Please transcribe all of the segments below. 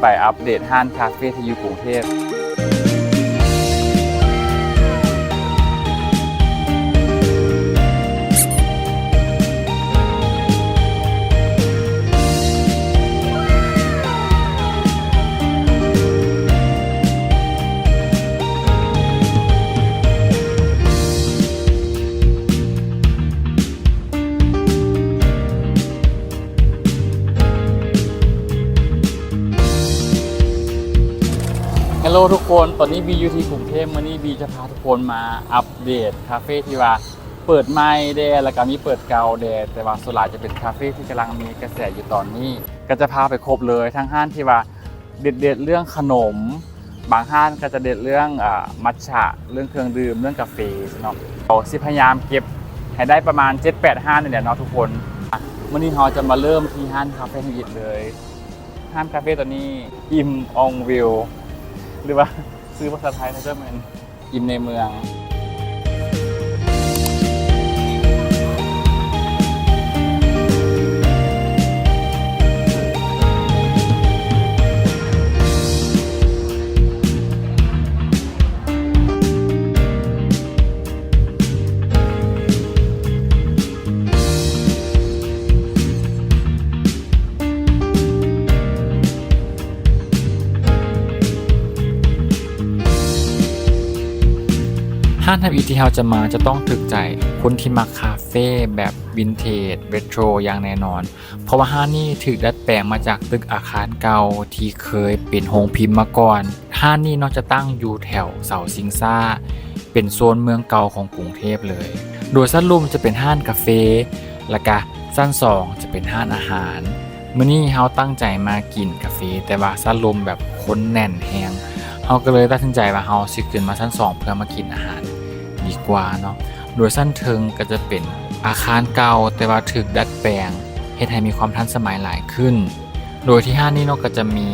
ໄປອັບເດດຮ້ານຄາເຟທີ່ຢູ່ກຸງເທບ. Hello ທຸກຄົນ, ຕອນນີ້ບີຢູ່ທີ່ກຸງເທບ. ມື້ນີ້ບີຈະພາທຸກຄົນມາອັບເດດຄາເຟທີ່ວ່າເປີດໃໝ່ແດ່ ແລ້ວກະມີເປີດເກົ່າແດ່, ແຕ່ວ່າສ່ວນຫຼາຍຈະເປັນຄາເຟທີ່ກຳລັງມີກະແສຢູ່ຕອນນີ້. ກະຈະພາໄປຄົບເລີຍ, ທັງຮ້ານທີ່ວ່າເດັດໆເລື່ອງຂະໜົມ, ບາງຮ້ານກະຈະເດັດເລື່ອງ ອາ ມັດຈະ, ເລື່ອງເຄື່ອງດື່ມ, ເລື່ອງກາເຟເນາະ. ເຮົາຊິພະຍາຍາມເກັບໃຫ້ໄດ້ປະມານເຈັດແປດຮ້ານນີ້ແຫຼະເນາະທຸກຄົນ. ອາ ມື້ນີ້ເຮົາຈະມາເລີ່ມທີ່ຮ້ານຄາເຟທຳອິດເລີຍ. ຮ້ານຄາເຟໂຕນີ້ Im on Wheel ຫຼືວ່າຊື່ພາສາໄທເນາະ ຈະແມ່ນ Im ໃນເມືອງ. ຮ້ານທຳອິດທີ່ເຮົາຈະມາຈະຕ້ອງຖືກໃຈຄົນທີ່ມັກຄາເຟແບບວິນເທຈ ເຣໂທຣ ຢ່າງແນ່ນອນ. ເພາະວ່າຮ້ານນີ້ຖືກດັດແປງມາຈາກຕຶກອາຄານເກົ່າທີ່ເຄີຍເປັນໂຮງພິມມາກ່ອນ. ຮ້ານນີ້ເນາະຈະຕັ້ງຢູ່ແຖວເສົາຊິງຊ້າ ເປັນໂຊນເມືອງເກົ່າຂອງກຸງເທບເລີຍ. ໂດຍຊັ້ນລຸ່ມຈະເປັນຮ້ານກາເຟ ແລ້ວກະຊັ້ນສອງຈະເປັນຮ້ານອາຫານ. ມື້ນີ້ເຮົາຕັ້ງໃຈມາກິນກາເຟ, ແຕ່ວ່າຊັ້ນລຸ່ມແບບຄົນແໜ້ນແຮງ, ເຮົາກໍເລີຍຕັດສິນໃຈວ່າເຮົາຊິຂຶ້ນມາຊັ້ນສອງເພື່ອມາກິນອາຫານດີກວ່າເນາະ. ໂດຍຊັ້ນເທິງກໍຈະເປັນອາຄານເກົ່າ ແຕ່ວ່າຖືກດັດແປງ ເຮັດໃຫ້ມີຄວາມທັນສະໄໝຫຼາຍຂຶ້ນ, ໂດຍທີ່ຮ້ານນີ້ເນາະກໍຈະມີ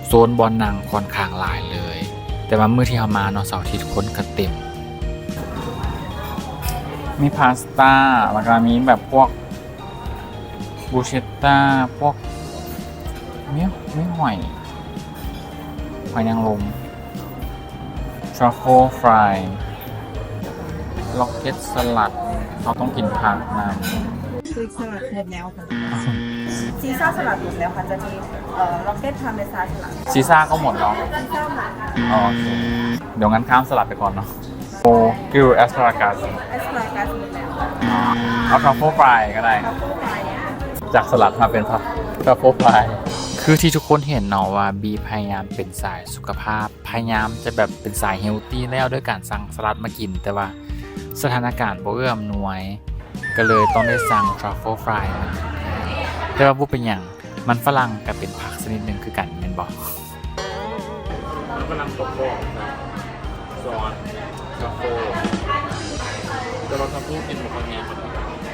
ໂຊນບ່ອນນັ່ງຂ້ອນຂ້າງຫຼາຍເລີຍ. ແຕ່ວ່າມື້ທີ່ເຮົາມາເນາະ ເສົາອາທິດຄົນກໍເຕັມ. ມີພາສຕ້າ ແລ້ວກໍມີແບບພວກບຣູເຊັດຕາ ພວກ ມີ ມີຫອຍ ຫອຍນາງລົມ Truffle fry Rocket salad ເຮົາຕ້ອງກິນຜັກນຳ. ຄືສະຫຼັດໝົດແລ້ວຄ່ະ. ຊີຊາສະຫຼັດໝົດແລ້ວຄ່ະ, ຈະມີ ເອີ Rocket Parmesan salad. ຊີຊາກໍໝົດເນາະ? ຊີຊາໝົດ. ອໍ ໂອເຄ. ດຽວ ດຽວ ດຽວ ຂ້າມສະຫຼັດໄປກ່ອນເນາະ. ໂອ້ Grilled asparagus. Asparagus ໝົດແລ້ວ. ເອົາ Truffle fry ກໍໄດ້. Truffle fry. ຈາກສະຫຼັດມາເປັນ Truffle fry. ຄືທີ່ທຸກຄົນເຫັນເນາະວ່າ ບີພະຍາຍາມເປັນສາຍສຸຂະພາບ, ພະຍາຍາມຈະແບບເປັນສາຍເຮລຕີແລ້ວ ດ້ວຍການສັ່ງສະຫຼັດມາກິນ, ແຕ່ວ່າສະຖານະການບໍ່ເອື້ອອຳນວຍ ກໍເລີຍຕ້ອງໄດ້ສັ່ງ Truffle fry ມາ. ແຕ່ວ່າບໍ່ເປັນຫຍັງ, ມັນຝຣັ່ງກໍເປັນຜັກຊະນິດໜຶ່ງຄືກັນແມ່ນບໍ່? ມັນກຳລັງປະກອບກັບຊອສ Truffle ແຕ່ວ່າ Truffle ກິນບໍ່ຄ່ອຍແຮງປານໃດ.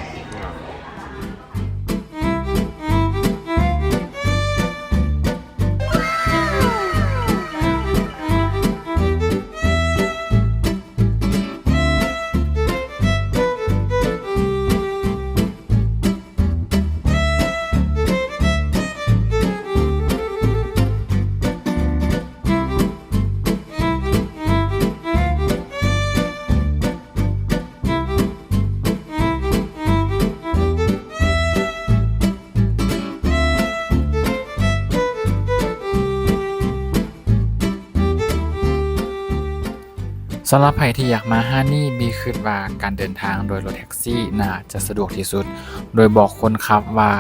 ສຳລັບໃຜທີ່ຢາກມາຮ້ານນີ້, ບີຄິດວ່າການເດີນທາງໂດຍລົດແທັກຊີໜ້າຈະສະດວກທີ່ສຸດ, ໂດຍບອກຄົນຂັບວ່າ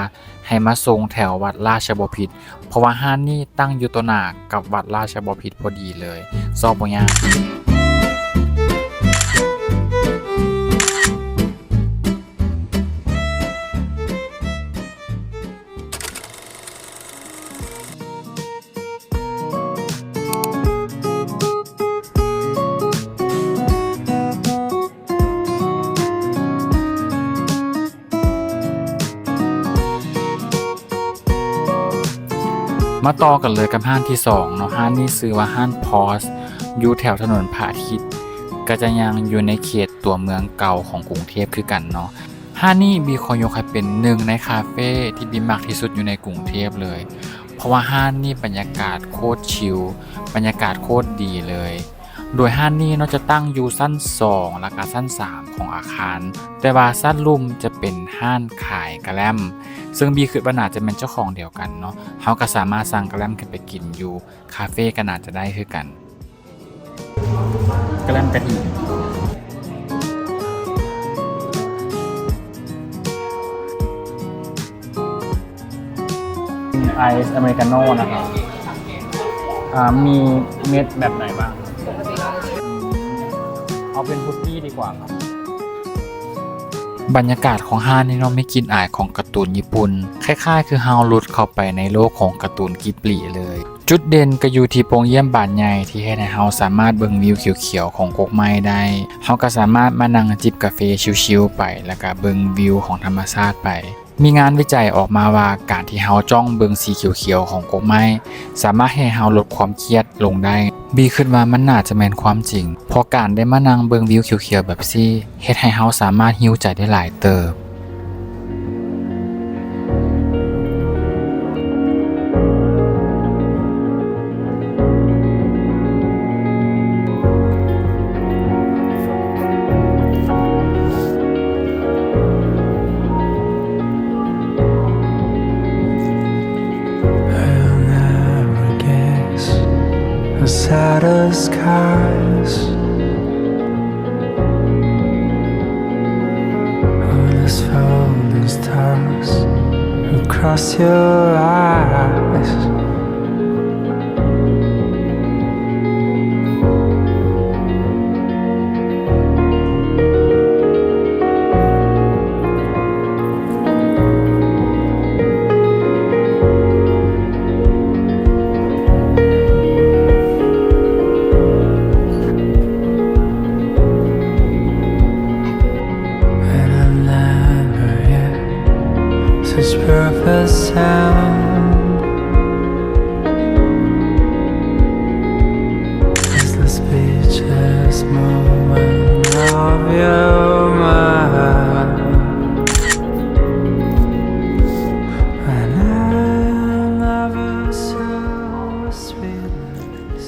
ໃຫ້ມາສົ່ງແຖວວັດລາຊະບໍພິດ, ເພາະວ່າຮ້ານນີ້ຕັ້ງຢູ່ຕໍ່ໜ້າກັບວັດລາຊະບໍພິດພໍດີເລີຍ, ຊອກບໍ່ຍາກ. ມາຕໍ່ກັນເລີຍກັບຮ້ານທີສອງເນາະ, ຮ້ານນີ້ຊື່ວ່າຮ້ານ Pause ຢູ່ແຖວຖະໜົນພະອາທິດ, ກໍຈະຍັງຢູ່ໃນເຂດຕົວເມືອງເກົ່າຂອງກຸງເທບຄືກັນເນາະ. ຮ້ານນີ້ບີຂໍຍົກໃຫ້ເປັນໜຶ່ງໃນຄາເຟທີ່ບີມັກທີ່ສຸດຢູ່ໃນກຸງເທບເລີຍ, ເພ ພາະວ່າຮ້ານນີ້ບັນຍາກາດໂຄດຊິລ, ບັນຍາກາດໂຄດດີເລີຍ. ໂດຍຮ້ານນີ້ເນາະ ຈະຕັ້ງຢູ່ຊັ້ນສອງ ແລະກະຊັ້ນສາມຂອງອາຄານ, ແຕ່ວ່າຊັ້ນລຸ່ມຈະເປັນຮ້ານຂາຍກະແລັມ, ເຊິ່ງບີຄິດວ່າໜ້າຈະແມ່ນເຈົ້າຂອງດຽວກັນເນາະ. ເຮົາກະສາມາດສັ່ງກະແລັມຂຶ້ນໄປກິນຢູ່ຄາເຟກະໜ້າຈະໄດ້ຄືກັນ. ກະແລັມກະທິ ໄອສອາເມລິກາໂນນະຄັບ. ອ່າ ມີເມັດແບບໃດບ້າງ? ເອົາເປັນຟຣຸດຕີ້ດີກວ່າຄັບ. ບັນຍາກາດຂອງຮ້ານນີ້ເນາະ ມີກິ່ນອາຍຂອງກາຕູນຍີ່ປຸ່ນ, ຄ້າຍໆຄືເຮົາຫຼຸດເຂົ້າໄປໃນໂລກຂອງກາຕູນກິບລີເລີຍ. ຈຸດເດັ່ນກະຢູ່ທີ່ໂປ່ງຢ້ຽມບານໃຫຍ່ ທີ່ເຮັດໃຫ້ເຮົາສາມາດເບິ່ງວິວຂຽວໆຂອງກົກໄມ້ໄດ້. ເຮົາກະສາມາດມານັ່ງຈິບກາເຟຊິວໆໄປ ແລະກະເບິ່ງວິວຂອງທຳມະຊາດໄປ. ມີງານວິໄຈອອກມາວ່າ ການທີ່ເຮົາຈ້ອງເບິ່ງສີຂຽວໆຂອງກົກໄມ້ ສາມາດເຮັດໃຫ້ເຮົາລົດຄວາມຄຽດລົງໄດ້. ບີຄິດວ່າມັນໜ້າຈະແມ່ນຄວາມຈິງ, ເພາະການໄດ້ມານັ່ງເບິ່ງວິວຂຽວໆແບບຊີ້ ເຮັດໃຫ້ເຮົາສາມາດຮີວໃຈໄດ້ຫຼາຍເຕີບ. I'll never guess the saddest cause. All this folding stars across your eyes. And I've never heard such perfect sound as the speechless movement of your mouth. And I never saw a sweetness.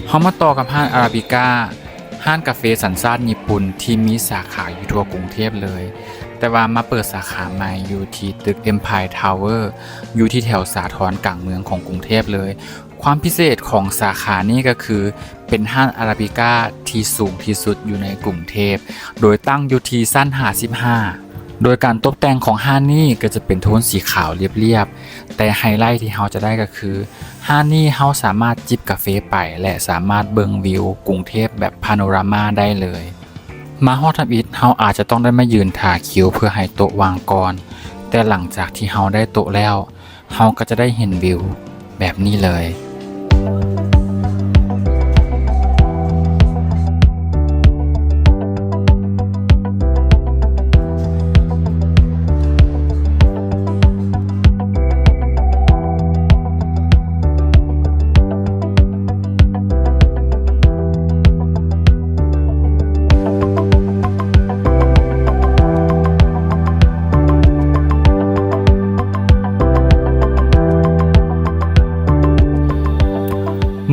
ເຮົາມາຕໍ່ກັບຮ້ານອາຣາບິກາ, ຮ້ານກາເຟສັນຊາດຍີ່ປຸ່ນທີ່ມີສາຂາຢູ່ທົ່ວກຸງເທບເລີຍ, ແຕ່ວ່າມາເປີດສາຂາໃໝ່ຢູ່ທີ່ຕຶກ Empire Tower ຢູ່ທີ່ແຖວສາທອນກາງເມືອງຂອງກຸງເທບເລີຍ. ຄວາມພິເສດຂອງສາຂານີ້ກໍຄື ເປັນຮ້ານອາຣາບິກາທີ່ສູງທີ່ສຸດຢູ່ໃນກຸງເທບ, ໂດຍຕັ້ງຢູ່ທີ່ຊັ້ນຫ້າສິບຫ້າ. ໂດຍການຕົບແຕ່ງຂອງຮ້ານນີ້ກໍຈະເປັນໂທນສີຂາວລຽບໆ, ແຕ່ໄຮໄລທີ່ເຮົາຈະໄດ້ກໍຄື ຮ້ານນີ້ເຮົາສາມາດຈິບກາເຟໄປ ແລະ ສາມາດເບິ່ງວິວກຸງເທບແບບພາໂນຣາມາໄດ້ເລີຍ. ມາຮອດທຳອິດ ເຮົາອາດຈະຕ້ອງໄດ້ມາຢືນຖ້າຄິວເພື່ອໃຫ້ໂຕະວ່າງກ່ອນ, ແຕ່ຫຼັງຈາກທີ່ເຮົາໄດ້ໂຕະແລ້ວ, ເຮົາກໍຈະໄດ້ເຫັນວິວແບບນີ້ເລີຍ.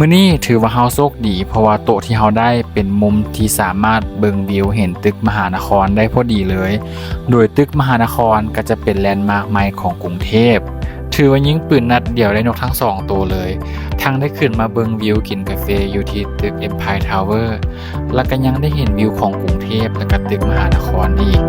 ມື້ນີ້ຖືວ່າເຮົາໂຊກດີ ເພາະວ່າໂຕະທີ່ເຮົາໄດ້ເປັນມຸມທີ່ສາມາດເບິ່ງວິວເຫັນຕຶກມະຫານະຄອນໄດ້ພໍດີເລີຍ, ໂດຍຕຶກມະຫານະຄອນກໍຈະເປັນແລນມາກໃໝ່ຂອງກຸງເທບ. ຖືວ່າຍິງປືນນັດດຽວໄດ້ນົກທັງສອງໂຕເລີຍ, ທັງໄດ້ຂຶ້ນມາເບິ່ງວິວກິນກາເຟຢູ່ທີ່ຕຶກ Empire Tower ແລະ ກໍຍັງໄດ້ເຫັນວິວຂອງກຸງເທບ ແລະ ກໍຕຶກມະຫານະຄອນອີກ.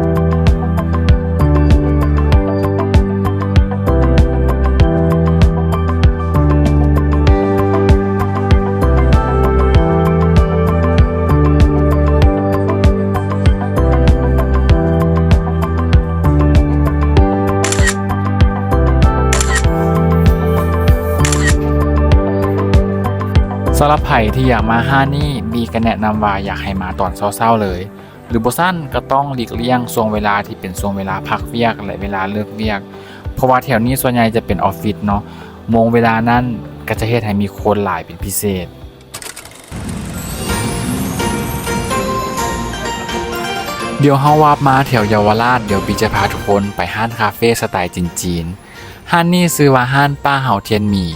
ສຳລັບໃຜທີ່ຢາກມາຮ້ານນີ້ ບີກໍແນະນຳວ່າຢາກໃຫ້ມາຕອນເຊົ້າໆເລີຍ, ຫຼືບໍ່ຊັ້ນກໍຕ້ອງຫຼີກລ່ຽງຊ່ວງເວລາທີ່ເປັນຊ່ວງເວລາພັກວຽກ ແລະ ເວລາເລີກວຽກ, ເພ ພາະວ່າແຖວນີ້ສ່ວນໃຫຍ່ຈະເປັນອອຟຟິດເນາະ, ໂມງເວລານັ້ນກໍຈະເຮັດໃຫ້ມີຄົນຫຼາຍເປັນພິເສດ. ດຽວເຮົາວາບມາແຖວເຍົາວະລາດ, ດຽວບີຈະພາທຸກຄົນໄປຮ້ານຄາເຟສະໄຕຈີນໆ. ຮ້ານນີ້ຊື່ວ່າຮ້ານປ້າເຮົາທຽນໝີ່.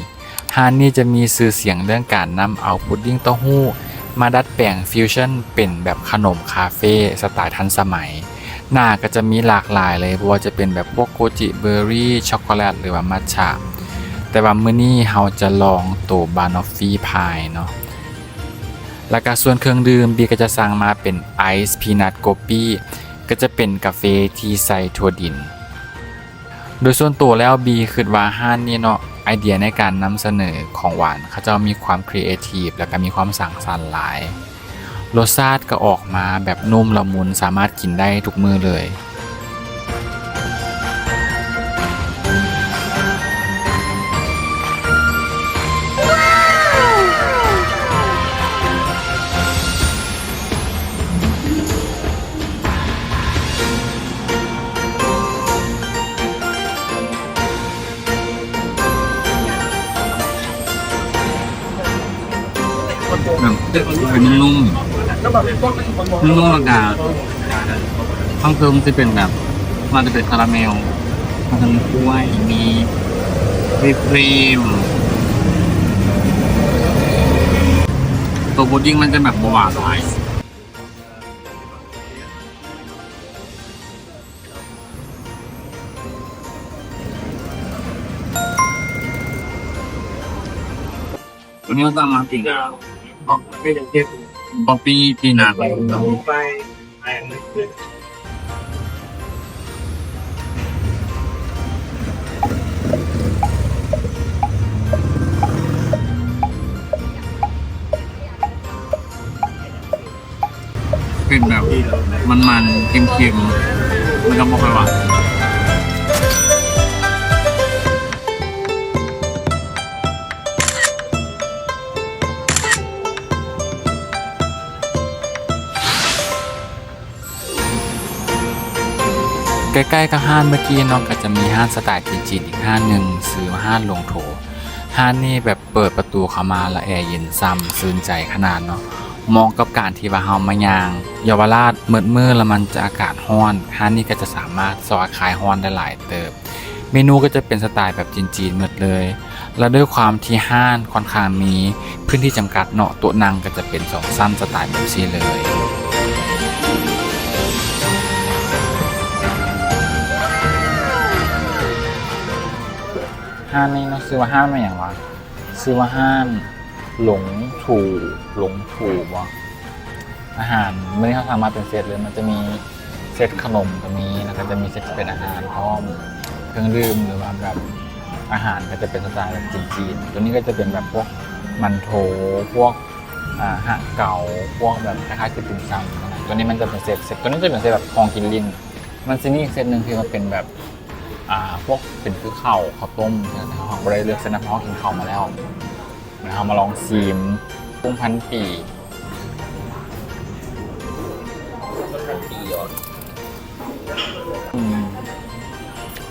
ຮ້ານນີ້ຈະມີຊື່ສຽງເລື່ອງການນຳເອົາພຸດດິ້ງເຕົ້າຫູ້ມາດັດແປງຟິວຊັນເປັນແບບຂະໜົມຄາເຟສະໄຕທັນສະໄໝ. ໜ້າກໍຈະມີຫຼາກຫຼາຍເລີຍ, ບໍ່ວ່າຈະເປັນແບບພວກໂກຈິເບີຣີ, ຊັອກໂກແລັດ ຫຼືວ່າມັດຈະ. ແຕ່ວ່າມື້ນີ້ເຮົາຈະລອງໂຕບານອບຟີພາຍເນາະ. ແລ້ວກໍສ່ວນເຄື່ອງດື່ມ ບີກໍຈະສັ່ງມາເປັນໄອສ໌ພີນັດໂກປີ້, ກໍຈະເປັນກາເຟທີ່ໃສ່ຖົ່ວດິນ. ໂດຍສ່ວນຕົວແລ້ວ ບີຄິດວ່າຮ້ານນີ້ເນາະ, ໄອເດຍໃນການນຳສະເໜີຂອງຫວານ ເຂົາເຈົ້າມີຄວາມຄຣີເອທີບ ແລ້ວກໍມີຄວາມສ້າງສັນຫຼາຍ. ລົດຊາດກໍອອກມາແບບນຸ້ມລະມຸນ, ສາມາດກິນໄດ້ທຸກມື້ເລີຍ. ແບບ ເປັນນຸ້ມໆ ນຸ້ມໆ ແລ້ວກະຂ້າງເທິງຊິເປັນແບບ ມັນຈະເປັນຄາຣາເມວ ມັນຈະມີກ້ວຍ ມີວິບຄຣີມ ໂຕພຸດດິ້ງມັນຈະແບບບໍ່ຫວານຫຼາຍ. ຕົວນີ້ເຮົາສັ່ງມາເປັນ ຄອບ ຄອບປີ້ພີນັດ ເປັນແບບມັນໆ ເຄັມໆ ແລ້ວກໍບໍ່ຄ່ອຍຫວານ. ໃກ້ໆກັບຮ້ານເມື່ອກີ້ເນາະ ກໍຈະມີຮ້ານສະໄຕຈີນໆອີກຮ້ານໜຶ່ງ ຊື່ວ່າຮ້ານຫຼວງໂຖ. ຮ້ານນີ້ແບບ ເປີດປະຕູເຂົ້າມາລະແອເຢັນຊ່ຳຊື່ນໃຈຂະໜາດເນາະ, ເໝາະກັບການທີ່ວ່າເຮົາມາຍ່າງເຍົາວະລາດໝົດມື້ ລະມັນຈະອາກາດຮ້ອນ, ຮ້ານນີ້ກໍຈະສາມາດຊ່ອຍຄາຍຮ້ອນໄດ້ຫຼາຍເຕີບ. ເມນູກໍຈະເປັນສະໄຕແບບຈີນໆໝົດເລີຍ, ລະດ້ວຍຄວາມທີ່ຮ້ານຂ້ອນຂ້າງມີພື້ນທີ່ຈຳກັດເນາະ, ໂຕະນັ່ງກໍຈະເປັນສອງຊັ້ນສະໄຕແບບຊີ້ເລີຍ. ຮ້ານນີ້ເນາະ ຊື່ວ່າຮ້ານວ່າຫຍັງຫວາ? ຊື່ວ່າຮ້ານຫຼົງຖູ່ ຫຼົງຖູ່ບໍ? ອາຫານມື້ນີ້ເຮົາສັ່ງມາເປັນເຊັດເລີຍ, ມັນຈະມີເຊັດຂະໜົມກໍມີ ແລ້ວກໍຈະມີເຊັດທີ່ເປັນອາຫານພ້ອມ ເຄື່ອງດື່ມ ຫຼືວ່າແບບອາຫານກໍຈະເປັນສະໄຕແບບຈີນໆ. ຕົວນີ້ກໍຈະເປັນແບບພວກມັນໂທ ພວກ ອ່າ ຮະເກົາ ພວກແບບຄ້າຍໆຄືຕິ່ມຊຳນະ. ຕົວນີ້ມັນຈະເປັນເຊັດ ເຊັດ ຕົວນີ້ຈະເປັນເຊັດແບບຂອງກິນຫຼິ້ນ. ມັນຊິມີອີກເຊັດໜຶ່ງທີ່ວ່າເປັນແບບ ອ່າ ພວກເປັນຄືເຂົ້າ ເຂົ້າຕົ້ມ ແຕ່ເຮົາບໍ່ໄດ້ເລືອກເຊັດນັ້ນ ເພາະເຮົາກິນເຂົ້າມາແລ້ວ. ດຽວເຮົາມາລອງຊີມກຸ້ງພັນປີ. ອືມ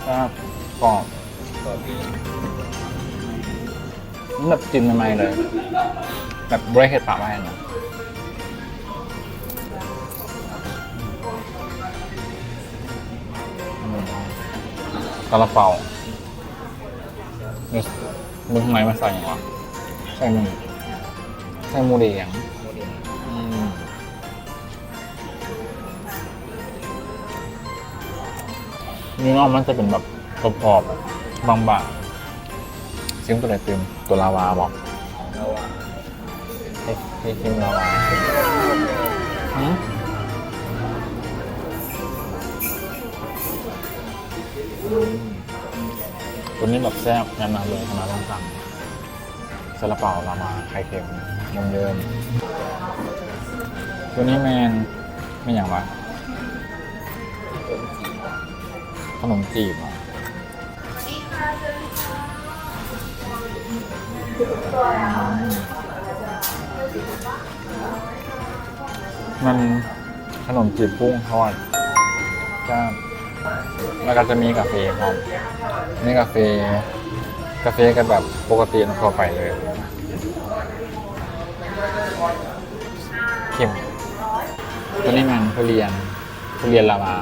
ແຊບ ກອບ ກອບດີ. ມັນແບບຈີນໃໝ່ໆເລີຍ ແບບບໍ່ໄດ້ເຮັດປະໄວ້ນະ. ອືມ ຊາລາເປົາ ເບິ່ງຂ້າງໃນມັນໃສ່ຫຍັງວະ? ໃສ່ໝູ ໃສ່ໝູແດງ. ໝູແດງ ອືມ. ຢູ່ນອກມັນຈະເປັນແບບກອບໆ ບາງໆ. ຊິມຕົວໃດຕື່ມ? ຕົວລາວາບໍ? ລາວາ. ໃຫ້ ໃຫ້ຊິມລາວາ. ຫື? ອືມ ຕົວນີ້ແບບແຊບ ແນະນຳເລີຍ ຂະໜາດລອງສັ່ງ. ຊາລາເປົາລາວາ ໄຂ່ເຄັມ ເດີມໆ. ຕົວນີ້ແມ່ນ ແມ່ນຫຍັງວະ? ຂະໜົມຈີບ ຂະໜົມຈີບເນາະ. ອືມ ມັນຂະໜົມຈີບກຸ້ງທອດ ແຊບ. ແລ້ວກໍຈະມີກາເຟພ້ອມ. ນີ້ກາເຟ, ກາເຟກໍແບບປົກກະຕິທົ່ວໄປເລີຍ. ເຂັ້ມ. ຕົວນີ້ແມ່ນທຸລຽນ, ທຸລຽນລາວາ.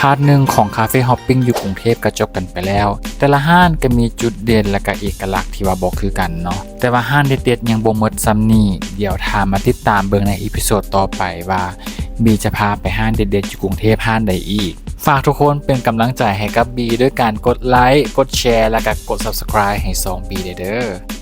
ພາດໜຶ່ງຂອງຄາເຟຮອບປິງຢູ່ກຸງເທບກໍຈົບກັນໄປແລ້ວ. ແຕ່ລະຮ້ານກໍມີຈຸດເດັ່ນ ແລະ ກໍເອກະລັກທີ່ວ່າບໍ່ຄືກັນເນາະ. ແຕ່ວ່າຮ້ານເດັດໆຍັງບໍ່ໝົດສ່ຳນີ້. ດຽວຖ້າມາຕິດຕາມເບິ່ງໃນອີພິໂສດຕໍ່ໄປວ່າ ບີຈະພາໄປຮ້ານເດັດໆຢູ່ກຸງເທບຮ້ານໃດອີກ. ຝາກທຸກຄົນເປັນກຳລັງໃຈໃຫ້ກັບບີດ້ວຍການກົດໄລ, ກົດແຊ ແລະ ກໍກົດ Subscribe ໃຫ້ຊ່ອງບີແດ່ເດີ້.